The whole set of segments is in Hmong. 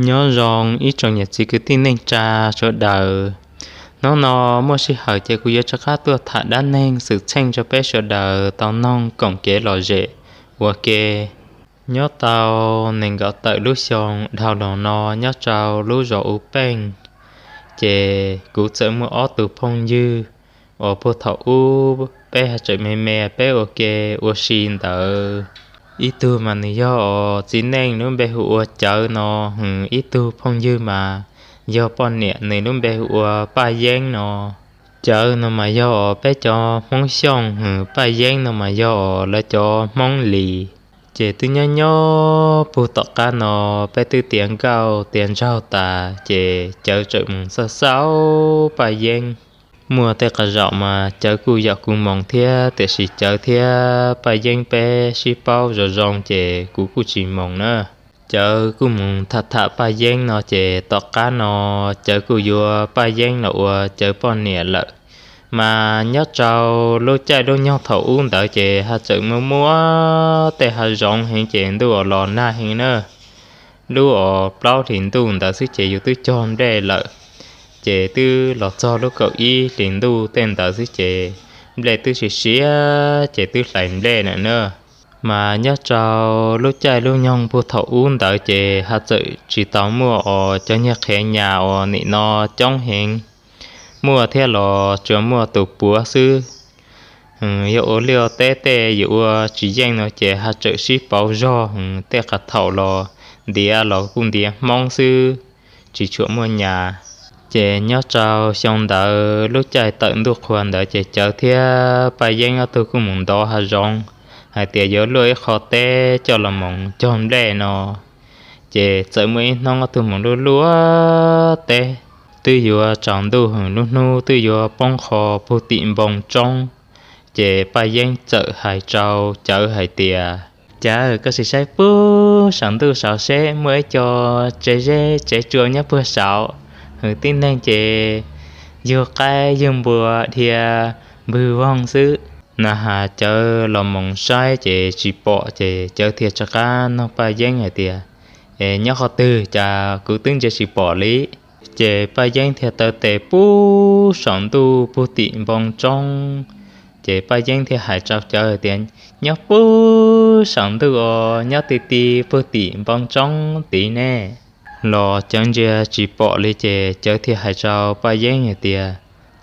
Nyob zoo ib tsoom niam txiv kwv tij neej tsa sawv daws. Hnub no muaj sij hawm ces kuv yuav rov qab tuaj tham dab neeg xwm txheej rau peb sawv daws tau noog koom kev lom zem ua ke. Nyob tau nees nkaum tawm lub xyoo dhau los no nyob rau lub zos U Peej, ces kuv txawm muaj ob tug phooj ywg uas puag thaum ub peb haj tseem me me peb ua ke ua si ntawd. Ib tug mas nws yog os txiv neej lub npe hu ua Cawv no, ib tug phooj ywg mas yog poj niam nws lub npe hu ua Paj Yeeb no. Cawv no mas yog os peb cov Hmoob Xyooj, Paj Yeeb no mas yog os lawv cov Hmoob Lis. Ces twb nyob nyob puag tom qab no peb twb tiav nkauj tiav nraug tas ces Cawv txawm mus xauj xauj Paj Yeeb. Muaj tej qhov zaum mas Cawv kuj yaum kuv moos thiab tiam sis Cawv thiab Paj Yeeb peb sib paub zoo zoo ces kuv kuj tsis moos na. Cawv kuj mus tham tham Paj Yeeb no ces tom qab no Cawv kuj yuav Paj Yeeb los ua Cawv poj niam lawm. Mas nyob rau lub caij lub nyoog thaum ub ntawd ces haj txawm muaj muaj tej hav zoov heev ces ntuj los nag heev na. Lub os plaub hlis ntuj ntawd xwb ces yus twb cog nplej lawm, ces twb los txog lub kaum ib hlis ntuj tej ntawd xwb ces nplej twb siav siav ces twb hlais nplej lawm na. Mas nyob rau lub caij lub nyoog puag thaum ub ntawd ces haj txawm tsis tau muaj os cov niag qhia nyas uas nim no coob heev, muaj thiab los tsuas muaj tus puav xwb. Yog ua liaj teb tej yus ua tsis yeej no ces haj txawm sib pauv zog, tej qhov thaum los ntiav los kuj ntiav Hmoob xwb, tsis tshua muaj nyas. Ces nyob rau xyoo ntawd lub caij tawm ntuj qhua ntawd ces Cawv thiab Paj Yeeb ob tug kuj mus ntov hav zoov hais tias yuav luaj ib qho teb coj los mus cog nplej no. Ces txawm muaj ib hnub ob tug mus luaj luaj teb, twb yuav tsaus ntuj, lub hnub twb yuav poob qho puag tim npoo tsoob. Ces Paj Yeeb txawm hais rau Cawv hais tias, Cawv, koj sim saib puag saum ntuj saud seb muaj ib co tsev zeb tsev tsua nyob puag saud, hwm tib neeg ces yug qaib yug npua dhia npwg voog xwb. Na has Cawv los mus saib ces tsis pom ces Cawv thiaj rov qab nug Paj Yeeb hais tias, Es nyob qhov twg cas kuv twb ntsia tsis pom li? Ces Paj Yeeb thiaj taw tes puag saum ntuj puag tim npoo tsoob. Ces Paj Yeeb thiaj hais rau Cawv hais tias, Nyob puag saum ntuj os, nyob ti ti puag tim npoo tsoob tid ne. Los Cawv ntsia tsis pom li ces Cawv thiaj hais rau Paj Yeeb hais tias,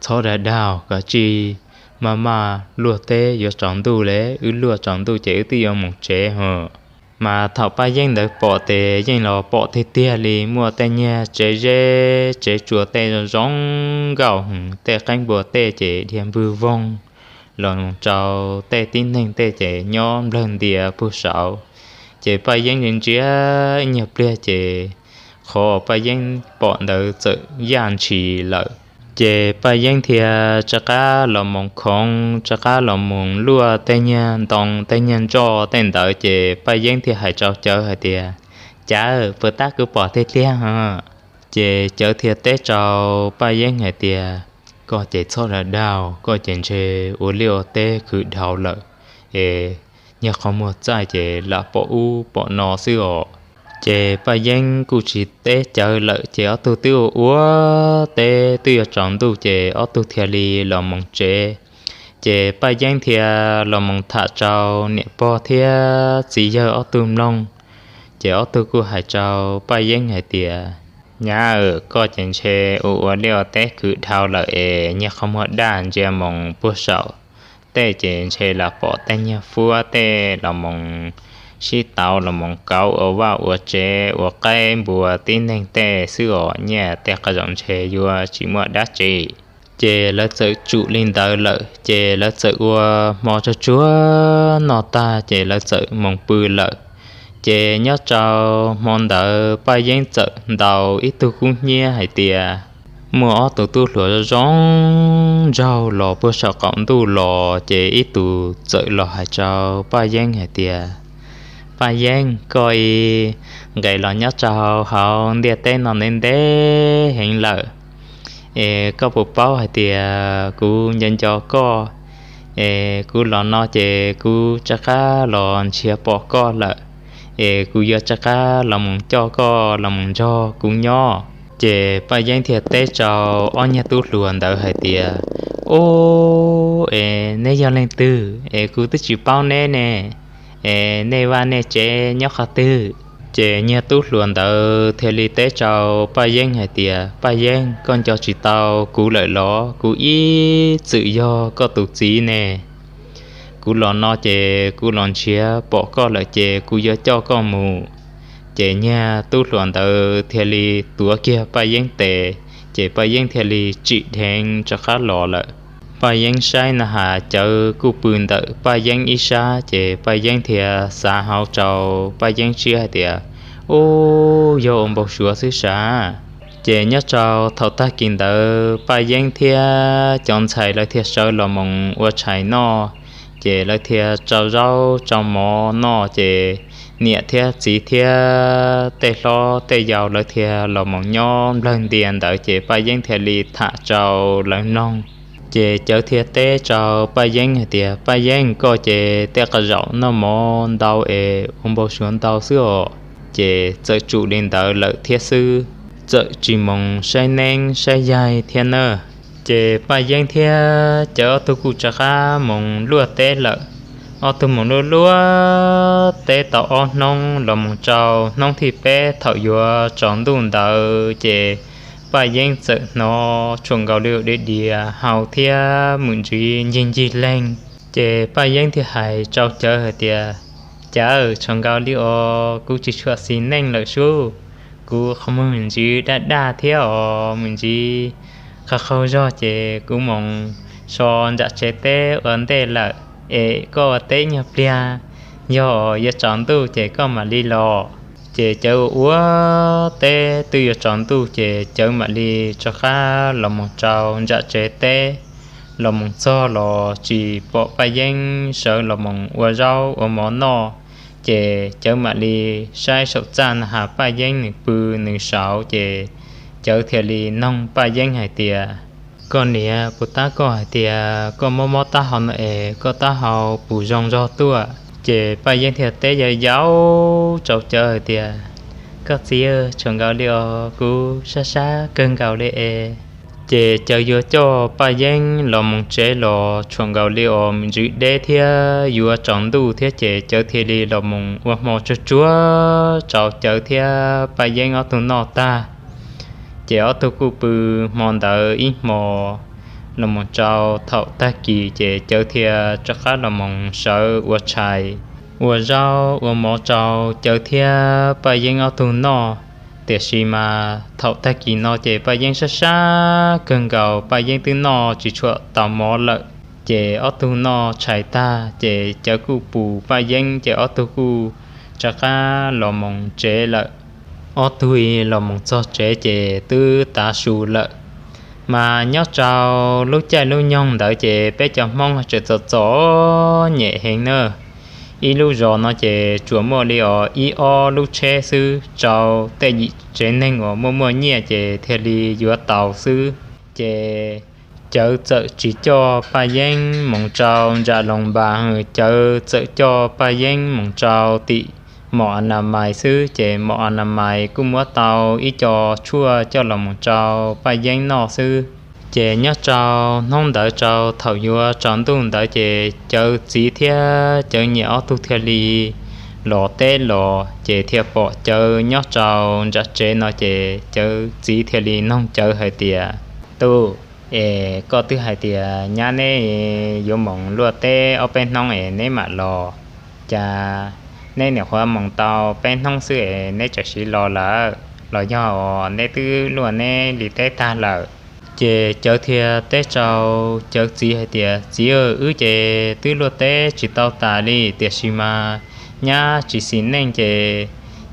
Txhob dag dag, koj tsis maj maj luaj teb, yuav tsaus ntuj li, wb luaj tsaus ntuj ces wb twb yuav mus tsev hos. Mas thaum Paj Yeeb ntawd pom ces yeej los pom tiag tiag li, muaj tej niag tsev zeb tsev tsua tej zoo zoo nkauj, tej qaib npua tej ces dhia npwg voog los rau tej tib neeg tej ces nyob nplawg ntias puag saud. Ces Paj Yeeb ntsia ib nyuag pliag ces qhov Paj Yeeb pom ntawd txawm yaj ntshis lawm. Ces Paj Yeeb thiaj rov qab los mus khoov, rov qab los mus luaj tej niag ntoo tej niag ntsoj tej ntawd ces Paj Yeeb thiaj hais rau Cawv hais tias, Cawv, puas tab kuv pom tiag tiag hos? Ces Cawv thiaj teb rau Paj Yeeb hais tias, Koj ces txhob dag dag, koj ces ntshe ua liaj ua teb khwv dhau lawm, es niag qhov muag txaij ces lam pom ub pom no xwb os. Ces Paj Yeeb kuj tsis teb Cawv lawm ces ob tug twb ua ua teb twb yuav tsaus ntuj ces ob tug thiaj li los mus tsev. Ces Paj Yeeb thiaj los mus tham rau niam pog thiab txiv yawg ob tug mloog. Ces ob tug kuj hais rau Paj Yeeb hais tias, Nyab, koj ces ntshe ua ua liaj ua teb khwv dhau lawm es niag qhov muag daj ntsia mus puag saum tej ces ntshe lam pom tej niag fuab tej los mus sib tauv los mus kauv ua vaj ua tsev ua qaib npua tib neeg tej xwb os, nyiaj tej qhov zaum ntshe yuav tsis muaj dab tsi. Ces lawv txawm tsum li ntawd lawm ces lawv txawm ua hmo tsuag tsuag noj tag ces lawv txawm mus pw lawm. Ces nyob rau hmo ntawd Paj Yeeb txawm ntaus ib tug kub hnyiab hais tias muaj ob tug tub hluas zoo zoo nraug los puag saum qaum ntuj los ces ib tug txawm los hais rau Paj Yeeb hais tias, Paj Yeeb, koj nqes los nyob rau hauv ntiaj teb no ntev ntev heev lawm, es koj puas paub hais tias kuv nco nco koj, es kuv los no ces kuv rov qab los nrhiav pom koj lawm, es kuv yuav rov qab los mus coj koj los mus nrog kuv nyob. Ces Paj Yeeb thiaj teb rau ob niag tub hluas ntawd hais tias, Ub, es neb yog leej twg es kuv twb tsis paub neb ne, es nej vaj nej tsev nyob qhov twg? Ces niag tub hluas ntawd thiaj li teb rau Paj Yeeb hais tias, Paj Yeeb, koj nco tsis tau kuv lawm los? Kuv ib txwm yog koj tus txiv ne. Kuv los no ces kuv los nrhiav pom koj lawm ces kuv yuav coj koj mus. Ces niag tub hluas ntawd thiaj li tuav kiag Paj Yeeb tes, ces Paj Yeeb thiaj li tsim dheev rov qab los lawm. Paj Yeeb saib na has Cawv kuj pw ntawm Paj Yeeb ib sab, ces Paj Yeeb thiaj xav hauv rau Paj Yeeb siab hais tias, Ub, yog ua npau suav xwb sav. Ces nyob rau thaum tag kis ntawd Paj Yeeb thiab cov ntxhais lawv thiaj sawv los mus ua tshais noj, ces lawv thiaj tsau zaub tsau mov noj, ces niam thiab txiv thiab tej hlob tej yau lawv thiaj los mus nyob nplawg ntia ntawd, ces Paj Yeeb thiaj li tham rau lawv mloog. Ces Cawv thiaj teb rau Paj Yeeb hais tias, Paj Yeeb, koj ces tej zaum noj mov ntau es ua npau suav ntau xwb os. Ces txawm tsum li ntawd lawm thiab xwb, txawm tsis mus saib neeb saib yaig thiab na. Ces Paj Yeeb thiab Cawv ob tug kuj rov qab mus luaj teb lawm. Ob tug mus luaj luaj teb tau ob hnub los mus rau hnub thib peb thaum yuav tsaus ntuj ntawd, ces Paj Yeeb txawm hnov tshuam nkaus li diam diam hau thiab mim ntsis ncig ncig leeg. Ces Paj Yeeb thiaj hais rau Cawv hais tias, Cawv, tshuam nkaus li os kuv tsis tshua xis neej lawm sub. Kuv qhov muag mim ntsis daj daj thiab os, mim ntsis qaug qaug zog, ces kuv mus so nram tsev teb ua ntej lawm, es koj ua teb nyuag pliag, yog yuav tsaus ntuj ces koj mam li los. Ces Cawv ua ua teb twb yuav tsaus ntuj, ces Cawv mam li rov qab los mus rau nram tsev teb. Los mus txog los tsis pom Paj Yeeb sawv los mus ua zaub ua mov noj, ces Cawv mam li saib saum txaj na has Paj Yeeb nws pw nws saud, ces Cawv thiaj li noog Paj Yeeb hais tias, Koj niam, puas tab koj hais tias koj mob mob taub hau no es koj taub hau puas zoo zog tuaj? Ces Paj Yeeb thiaj teb yau yau rau Cawv hais tias, Koj txiv, tshuam nkaus li os kuv sab sab kawg nkaus li es. Ces Cawv yuav coj Paj Yeeb los mus tsev los tshuam nkaus li os mim ntsis deb thiab yuav tsaus ntuj thiab, ces Cawv thiaj li los mus ua hmo tsuag tsuag rau Cawv thiab Paj Yeeb ob tug noj tag. Ces ob tug kuj pw hmo ntawd ib hmo los mus rau thaum tag kis, ces Cawv thiaj rov qab los mus sawv ua tshais, ua zaub ua mov rau Cawv thiab Paj Yeeb ob tug noj. Tiam sis mas thaum tag kis no ces Paj Yeeb sab sab kawg nkaus, Paj Yeeb twb noj tsis tshua tau mov lawm. Ces ob tug noj tshais tag, ces Cawv kuj pus Paj Yeeb, ces ob tug kuj rov qab los mus tsev lawm. Ob tug los mus txog tsev ces twb tav su lawm. Mas nyob rau lub caij lub nyoog ntawd ces peb cov Hmoob tseem txom txom nyem heev na. Ib lub zos no ces tsuas muaj li os ib ob lub tsheb xwb rau tej yim tsev neeg uas muaj muaj nyiaj ces thiaj li yuav tau xwb. Ces Cawv txawm tsis coj Paj Yeeb mus rau nram loos npas, Cawv txawm coj Paj Yeeb mus rau tim mom a na mais xwb, ces mom a na mais kuj muab tau ib co tshuaj coj los mus rau Paj Yeeb noj xwb. Ces nyob rau hnub ntawd rau thaum yuav tsaus ntuj ntawd ces Cawv txiv thiab Cawv niam ob tug thiaj li los teb los, ces thiaj pom Cawv nyob rau nram tsev no, ces Cawv txiv thiaj li noog Cawv hais tias, Tub, es koj twb hais tias nyab neb yuav mus luaj teb ob peb hnub es neb mam los, cas neb nyuam qhuav mus tau peb hnub xwb es neb tseem siv los lawm, los yog neb twb luaj neb li teb tag lawm? Ces Cawv thiaj teb rau Cawv txiv hais tias, Txiv, wb ces twb luaj teb tsis tau tas li, tiam sis mas nyab tsis xis neej ces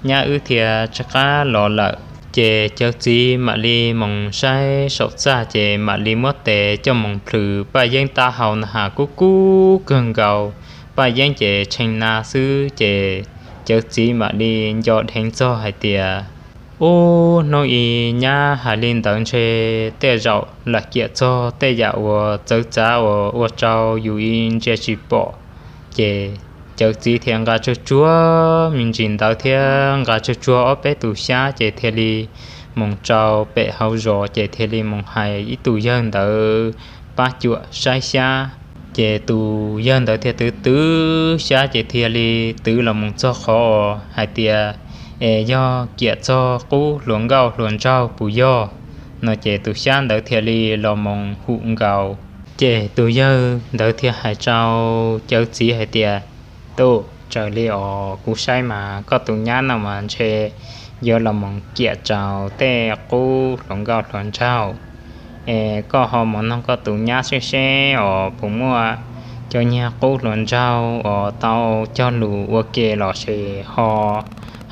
nyab wb thiaj rov qab los lawm. Ces Cawv txiv mam li mus saib saum txaj, ces mam li muab tes coj mus plhws Paj Yeeb taub hau na has kub kub kawg nkaus, Paj Yeeb ces tshee na xwb. Ces Cawv txiv mam li nco dheev txog hais tias, Ub, hnub ib nyab hais li ntawd ntshe tej zaum lam kiam txog tej yam uas txawv txav uas ua rau yus ib ntsia tsis pom. Ces Cawv txiv thiaj nqa tsuag tsuag me ntsis ntawv thiab nqa tsuag tsuag ob peb tus xyab ces thiaj li mus rau pem hauv zos ces thiaj li mus hais ib tug yawg ntawd pab cuam saib xyab. Ces tus yawg ntawd thiaj twv twv xyab ces thiaj li twv los mus txog qhov hais tias, es yog kiam txog qub hluas nkauj hluas nraug puas yog no ces tus xyab ntawd thiaj li los mus hum nkaus. Ces tus yawg ntawd thiaj hais rau cawv txiv hais tias, Tub, raws li os kuv saib mas koj tus nyab no mas ntshe yuav los mus kiam rau tej qub hluas nkauj hluas nraug. Es koj ho mus noog koj tus nyab seb seb os puas muaj cov nyuag qub hluas nraug uas tau cog lus ua ke los sis ho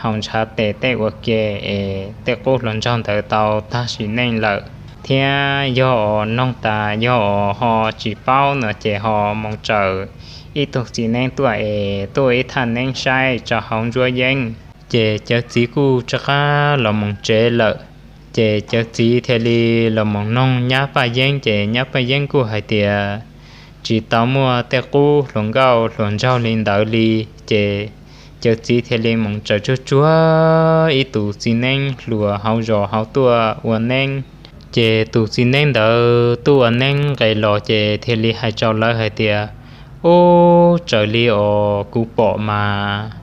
haus ntshav tes tej ua ke, es tej qub hluas nraug ntawd tau tag sim neej lawm. Thiab yog os noog tas yog os ho tsis paub no ces ho mus raws ib tug txiv neeb tuaj es tuaj ib thaj neeb saib rau hauv ntsuab yeeb. Ces cawv txiv kuj rov qab los mus tsev lawm. Ces cawv txiv thiaj li los mus noog nyab Paj Yeeb ces nyab Paj Yeeb kuj hais tias tsis tau muaj tej qub hluas nkauj hluas nraug li ntawd li. Ces cawv txiv thiaj li mus raws tsuag tsuag ib tus txiv neeb hluas hauv zos hauv tuaj ua neeb. Ces tus txiv neeb ntawd tuaj ua neeb nqes los ces thiaj li hais rau lawv hais tias, Ub, raws li os kuv pom mas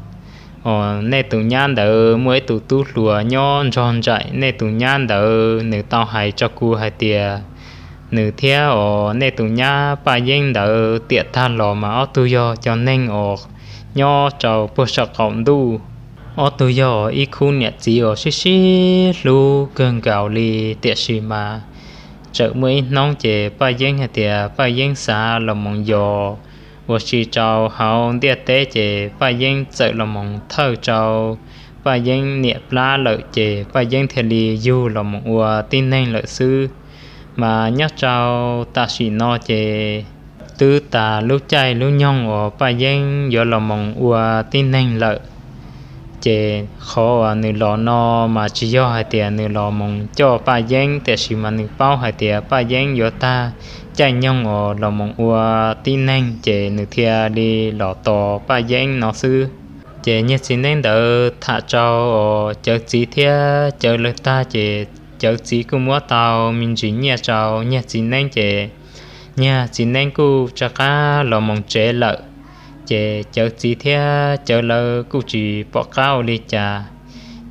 os nej tus nyab ntawd muaj ib tug tub hluas nyob nrog nraim nej tus nyab ntawd, nws tau hais rau kuv hais tias nws thiab os nej tus nyab Paj Yeeb ntawd tiam tag los mas ob tug yog cov neeg os nyob rau puag saum qaum ntuj. Ob tug yog ib khub niam txiv uas sib sib hlub kawg nkaus li, tiam sis mas txawm muaj ib hnub ces Paj Yeeb hais tias Paj Yeeb xav los mus yos ua si rau hauv ntiaj teb ces Paj Yeeb txawm los mus thawj rau Paj Yeeb niam plab lawm ces Paj Yeeb thiaj li yug los mus ua tib neeg lawm xwb. Mas nyob rau tam sim no ces twb tas lub caij lub nyoog uas Paj Yeeb yuav los mus ua tib neeg lawm. Ces qhov uas nws los no mas tsis yog hais tias nws los mus coj Paj Yeeb, tiam sis mas nws paub hais tias Paj Yeeb yuav tag caij nyoog uas los mus ua tib neeg ces nws thiaj li los tos Paj Yeeb no xwb. Ces niag txiv neeb ntawd tham rau cawv txiv thiab cawv lawv tag ces cawv txiv kuj muab tau me ntsis nyiaj rau niag txiv neeb ces niag txiv neeb kuj rov qab los mus tsev lawm. Ces cawv txiv thiab cawv lawv kuj tsis pom qab ua li cas,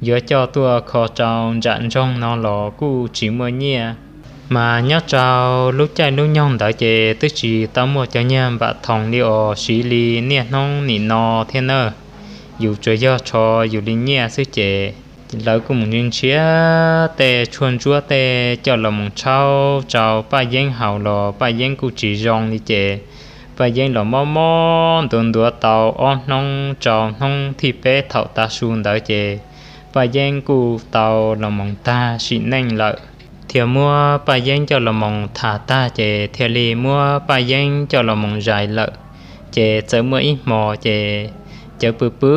yuav coj tuaj kho rau nram nroog no los kuj tsis muaj nyiaj. Mas nyob rau lub caij lub nyoog ntawd ces twb tsis tau muaj cov niag npam thoom li os, siv li niaj hnub nim no thiab na. Yus tsuas yog rho yus li nyiaj xwb ces lawv kuj mus nrhiav tej tshuaj ntsuab tej coj los mus tshaub rau Paj Yeeb haus los Paj Yeeb kuj tsis zoo li ces Paj Yeeb los mob mob ntuav ntuav tau ob hnub rau hnub thib peb thaum tav su ntawd ces Paj Yeeb kuj tau los mus tag sim neej lawm. Thiaj muab Paj Yeeb coj los mus tham tag ces thiaj li muab Paj Yeeb coj los mus zais lawm. Ces txawm muaj ib hmo ces cawv pw pw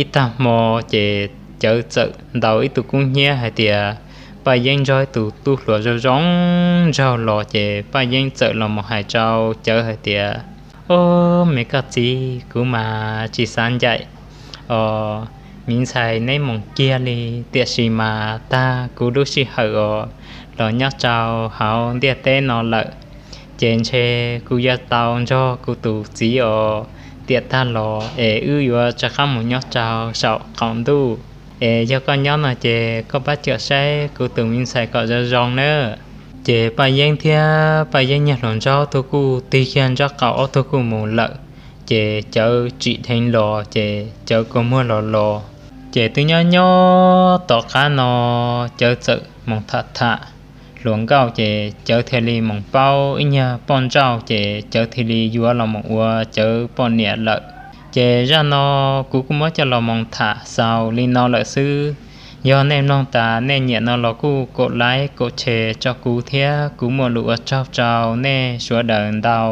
ib tag hmo ces cawv txawm ntaus ib tug kub hnyiab hais tias Paj Yeeb nrog ib tus tub hluas zoo zoo nraug los ces Paj Yeeb txawm los mus hais rau cawv hais tias, Ob, me koj txiv, kuv mas tsis xav ncaim os, me ntxhais neb mus kiag li, tiam sis mas tag kuv lub sij hawm os los nyob rau hauv ntiaj teb no lawm, ces ntshe kuv yuav tau nrog kuv tus txiv os tiam tag los es wb yuav rov qab mus nyob rau saum qaum ntuj. Es yog koj nyob no ces koj pab cuam saib kuv tus me ntxhais kom zoo zoo nawb. Ces Paj Yeeb thiab Paj Yeeb niag hluas nraug ob tug kuj tig kiag nraub qaum ob tug kuj mus lawm. Ces cawv tsim dheev los ces cawv kua muag los los. Ces twb nyob nyob tom qab no cawv txawm mus tham tham hluas nkauj ces cawv thiaj li mus paub ib nyuag poj nrauj ces cawv thiaj li yuav los mus ua cawv poj niam lawm. Ces zaj no kuv kuj muab coj los mus tham xaus li no lawm xwb. Yog nej mloog tas nej nyiam no los kuj kaum like kaum share rau kuv thiab kuv muaj lus ua tsaug rau nej sawv daws ntau.